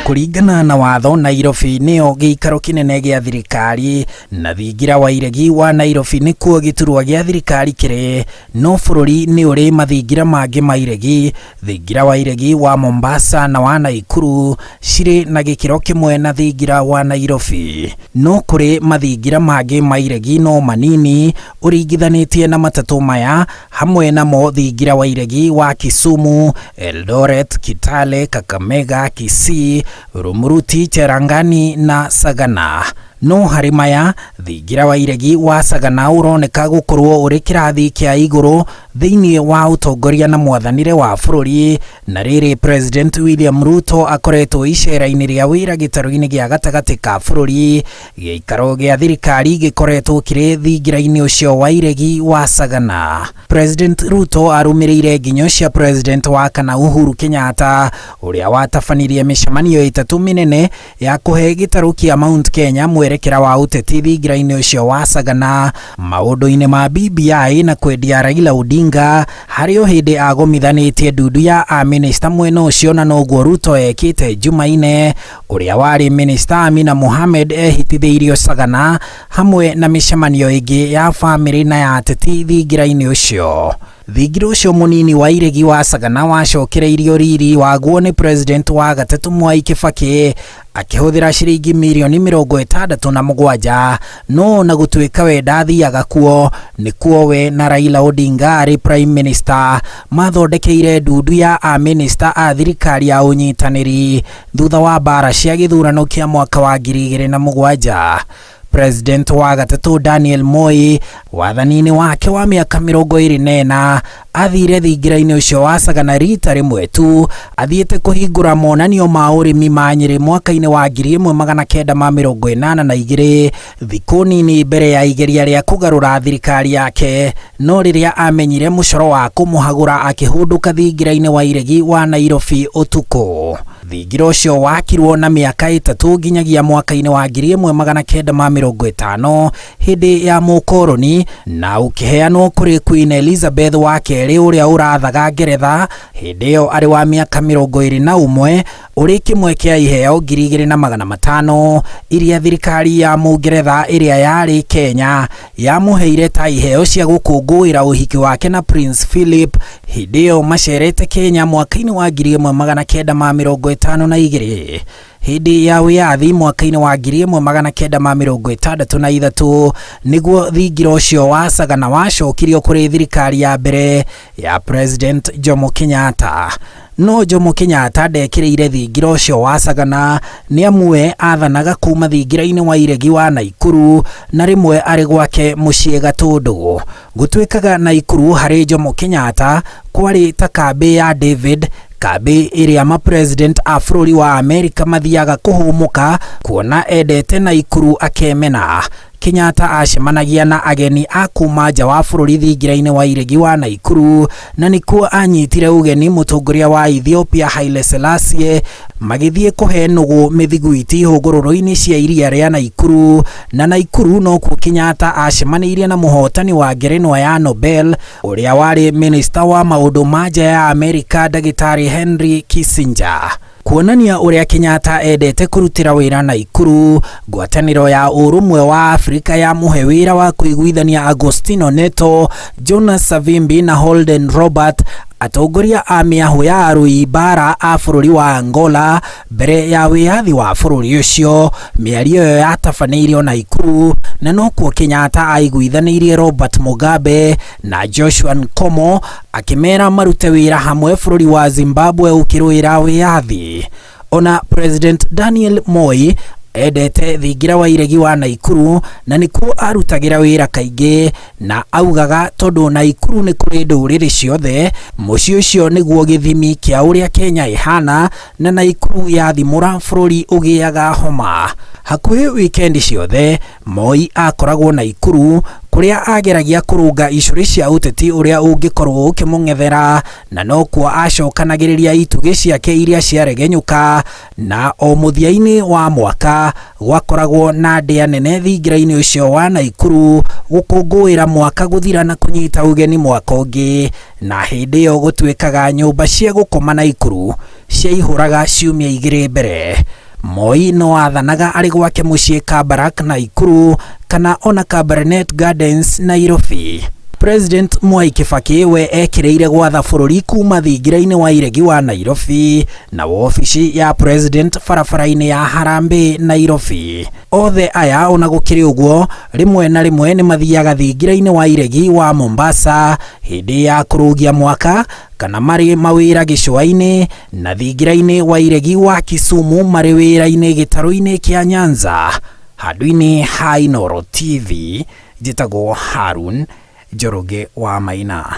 Kũringana na watho, Nairobi nĩyo gĩikaro kĩnene gĩa thirikari, na thingira wa iregi wa Nairobi nĩkuo gĩturwa gĩa thirikari kĩrĩ, no bũrũri nĩ ũrĩ mathingira mangĩ ma iregi. Thingira wa iregi wa Mombasa na wa Naikuru cirĩ na gĩkĩro kĩmwe na thingira wa Nairobi. No kũrĩ mathingira mangĩ ma iregi no manini ũringithanĩtie na matatũ maya, hamwe namo thingira wa iregi wa Kisumu, Eldoret, Kitale, Kakamega, Kisii, Rumuruti, Cherangani na Sagana. No harĩ maya, thingira wa iregi wa Sagana ũroneka gũkorwo ũrĩ kĩrathi kĩa igũrũ thĩinĩ wa ũtongoria na mwathanĩre wa bũrũri. Na rĩrĩ President William Ruto akoretwo icera-inĩ rĩa wĩra gĩtarũ-inĩ gĩa gatagatĩ ka bũrũri, gĩikaro gĩa thirikari gĩkoretwo kĩrĩ thingira-inĩ ũcio wa iregi wa Sagana. President Ruto arũmĩrĩire nginyo cia President wa kana Uhuru Kenyatta, ũrĩa watabanirie mĩcemanio ĩtatũ mĩnene ya kũhe gĩtarũ kĩa Mount Kenya mwerekera wa ũteti thingira-inĩ ũcio wa Sagana, maũndũ-inĩ ma BBI na kwendia Raila Odinga, harĩ o hĩndĩ agomithanĩtie ndundu ya amĩnĩsta mwena ũcio, na noguo Ruto ekĩte Jumaine, ũrĩa warĩ minista Amina Mohamed ehitithĩirio Sagana, hamwe na mĩcemanio ĩngĩ ya bamĩrĩ na ya ateti thingira-inĩ ũcio. Thingira ũcio mũnini wa iregi wa Sagana wacokereirio riri waguo nĩ President wa gatatũ Mwai Kibaki akĩhũthĩra ciringi mirioni 67, no ona gũtuĩka we ndathiaga kuo, nĩkuo we na Raila Odinga arĩ Prime Minister mathondekeire ndundu ya amĩnĩsta a thirikari ya ũnyitanĩri thutha wa mbara cia gĩthurano kĩa mwaka wa 2007. President wa gatatũ Daniel Moi wathani-inĩ wake wa mĩaka 24 athire thingira-inĩ ũcio wa Sagana rita rĩmwe tu, athiĩte kũhingũra monanio ma ũrĩmi ma Nyĩrĩ mwaka-inĩ wa 1982, thikũ nini mbere ya igeria rĩa kũgarũra thirikari yake. No rĩrĩa amenyire mũcoro wa kũmũhagũra, akĩhũndũka thingira-inĩ wa iregi wa Nairobi ũtukũ. Thingira ũcio wakirwo na mĩaka 3 nginyagia mwaka-inĩ wa 1950 hĩndĩ ya mũkoroni, na ũkĩheanwo kũrĩ Queen Elizabeth wa kerĩ ũrĩa ũrathaga Ngeretha hĩndĩ ĩyo arĩ wa mĩaka 21, ũrĩ kĩmwe kĩa iheo 2500 iria thirikari ya Mũngeretha ĩrĩa yarĩ Kenya yamũheire ta iheo cia gũkũngũĩra ũhiki wake na Prince Philip hĩndĩ ĩyo macerete Kenya mwaka-inĩ wa 1952. Hĩndĩ ya wĩyathi mwaka-inĩ wa 1963 nĩguo thingira ũcio wa Sagana wacokirio kũrĩ thirikari ya mbere ya President Jomo Kenyatta. No Jomo Kenyatta ndekĩrĩire thingira ũcio wa Sagana, nĩ amu we athanaga kuma thingira-inĩ wa iregi wa Naikuru na rĩmwe arĩ gwake mũciĩ Gatũndũ. Gũtuĩkaga Naikuru harĩ Jomo Kenyatta kwarĩ ta kambĩ ya David, kambĩ ĩrĩa ma-president a bũrũri wa Amerika mathiaga kũhũmũka, kuona endete Naikuru akemena. Kenyatta acemanagia na ageni a kuma nja wa bũrũri thingira-inĩ wa iregi wa Naikuru, na nĩkuo anyitire ũgeni mũtongoria wa Ethiopia Haile Selassie magĩthiĩ kũhe nũgũ mĩthiguiti hũgũrũrũ-inĩ cia iria rĩa Naikuru. Na Naikuru nokuo Kenyatta acemanĩirie na mũhotani wa ngerenwa ya Nobel ũrĩa warĩ minista wa maũndũ ma nja ya Amerika Ndagĩtarĩ Henry Kissinger. Kuonania ũrĩa Kenyatta endete kũrutĩra wĩra Naikuru, ngwatanĩro ya ũrũmwe wa Afrika yamũhe wĩra wa kũiguithania Agostino Neto, Jonas Savimbi na Holden Robert, atongoria a mĩahũ ya arũi mbara a bũrũri wa Angola mbere ya wĩyathi wa bũrũri ũcio. Mĩario ĩyo yatabanĩirio Naikuru, na nokuo Kenyatta aiguithanĩirie Robert Mugabe na Joshua Nkomo akĩmera marute wĩra hamwe bũrũri wa Zimbabwe ũkĩrũĩra wĩyathi. Ona President Daniel Moi endete thingira wa iregi wa Naikuru, na nĩkuo arutagĩra wĩra kaingĩ, na augaga tondũ Naikuru nĩ kũrĩ ndũrĩrĩ ciothe, mũciĩ ũcio nĩguo gĩthimi kĩa ũrĩa Kenya ĩhana, na Naikuru yathimũra bũrũri ũgĩaga homa. Hakuhĩ wikendi ciothe Moi akoragwo Naikuru, kũrĩa ageragia kũrũnga icũrĩ cia ũteti ũrĩa ũngĩkorwo ũkĩmũng'ethera, na nokuo acokanagĩrĩria itugĩ ciake iria ciaregenyũka. Na o mũthia-inĩ wa mwaka gwakoragwo na ndĩa nene thingira-inĩ ũcio wa Naikuru gũkũngũĩra mwaka gũthira na kũnyita ũgeni mwaka ũngĩ, na hĩndĩ ĩyo gũtuĩkaga nyũmba cia gũkoma Naikuru ciaihũraga ciumia igĩrĩ mbere. Moi no aathanaga arĩ gwake mũciĩ Kabarak, Naikuru, kana ona Kabarnet Gardens, Nairobi. President Mwai Kibaki we ekĩrĩire gwatha bũrũri kuma thingira-inĩ wa iregi wa Nairobi na wobici ya President barabara-inĩ ya Harambee, Nairobi. Othe aya ona gũkĩrĩ ũguo, rĩmwe na rĩmwe nĩ mathiaga thingira-inĩ wa iregi wa Mombasa hĩndĩ ya kũrũgia mwaka kana marĩ mawĩra gĩcũa-inĩ na thingira-inĩ wa iregi wa Kisumu marĩ wĩra-inĩ gĩtarũ-inĩ kĩa Nyanza. Handũ-inĩ ha Inooro TV, njĩtagwo Harun Njoroge wa Maina.